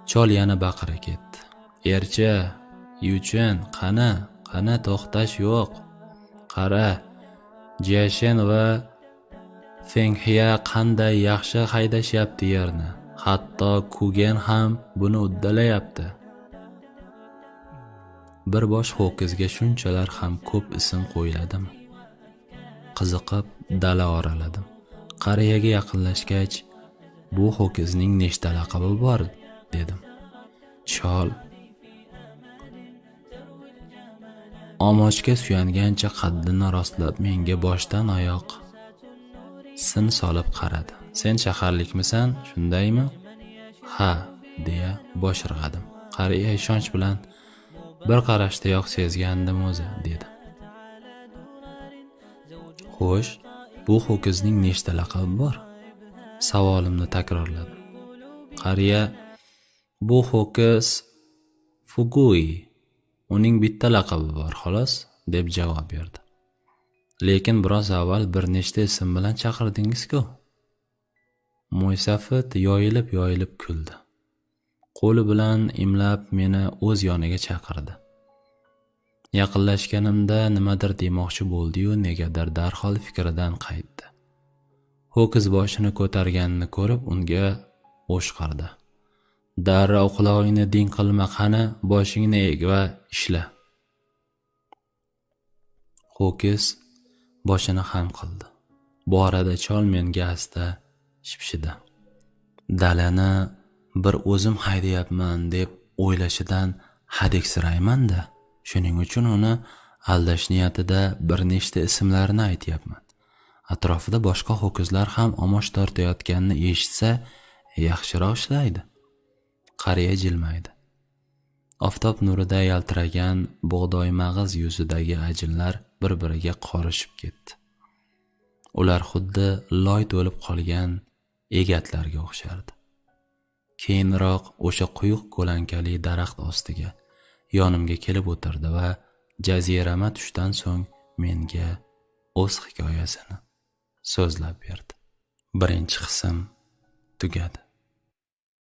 Chol yana baqira ketdi. Ercha, Yuchen, qani, qani, to'xtash yo'q. Qara, Jiashen va Fengxiya qanday yaxshi haydashyapti yerni. Hatto Kugen ham buni uddalayapti. Bir bosh ho'kizga shunchalar ham ko'p ism qo'yiladimi? Qiziqib dala oraladim. Qariyaga yaqinlashgach, bu ho'kizning nechta laqabi bor, dedim. Chol omochga suyangancha qaddini rostlab menga boshdan oyoq sin solib qaradi. Sen shaharlikmisan, shundaymi? Ha, deya bosh irg'adim. Qariya ishonch bilan bir qarashdayoq sezgandim o'zi, dedi. Xo'sh, bu ho'kizning nechta laqabi bor? Savolimni takrorladim. Qariya, bu ho'kiz Fugui, uning bitta laqabi bor, xolos, deb javob berdi. Lekin biroz avval bir nechta ism bilan chaqirdingiz-ku. Mo'ysafid yoyilib-yoyilib kuldi. Qo'li bilan imlab meni o'z yoniga chaqirdi. Yaqinlashganimda nimadir demoqchi bo'ldi-yu, negadir darhol fikridan qaytdi. Ho'kiz boshini ko'targanini ko'rib unga o'shqirdi. Darrov qulog'ingni ding qilma, qani, boshingni eg va ishla. Ho'kiz boshini xam qildi. Bu orada chol menga asta shipshidi. Dalani bir o'zim haydayapman deb o'ylashidan hadiksirayman-da. Shuning uchun uni aldash niyatida bir nechta ismlarini aytyapman. Atrofida boshqa ho'kizlar ham omoch tortayotganini eshitsa, yaxshiroq ishlaydi. Qariya jilmaydi. Oftob nurida yaltiragan bug'doymag'iz yuzidagi ajinlar bir-biriga qorishib ketdi. Ular xuddi loy to'lib qolgan egatlarga o'xshardi. Keyinroq o'sha quyuq ko'lankali daraxt ostiga yonimga kelib o'tirdi va jazirama tushdan so'ng menga o'z hikoyasini so'zlab berdi. Birinchi qism tugadi.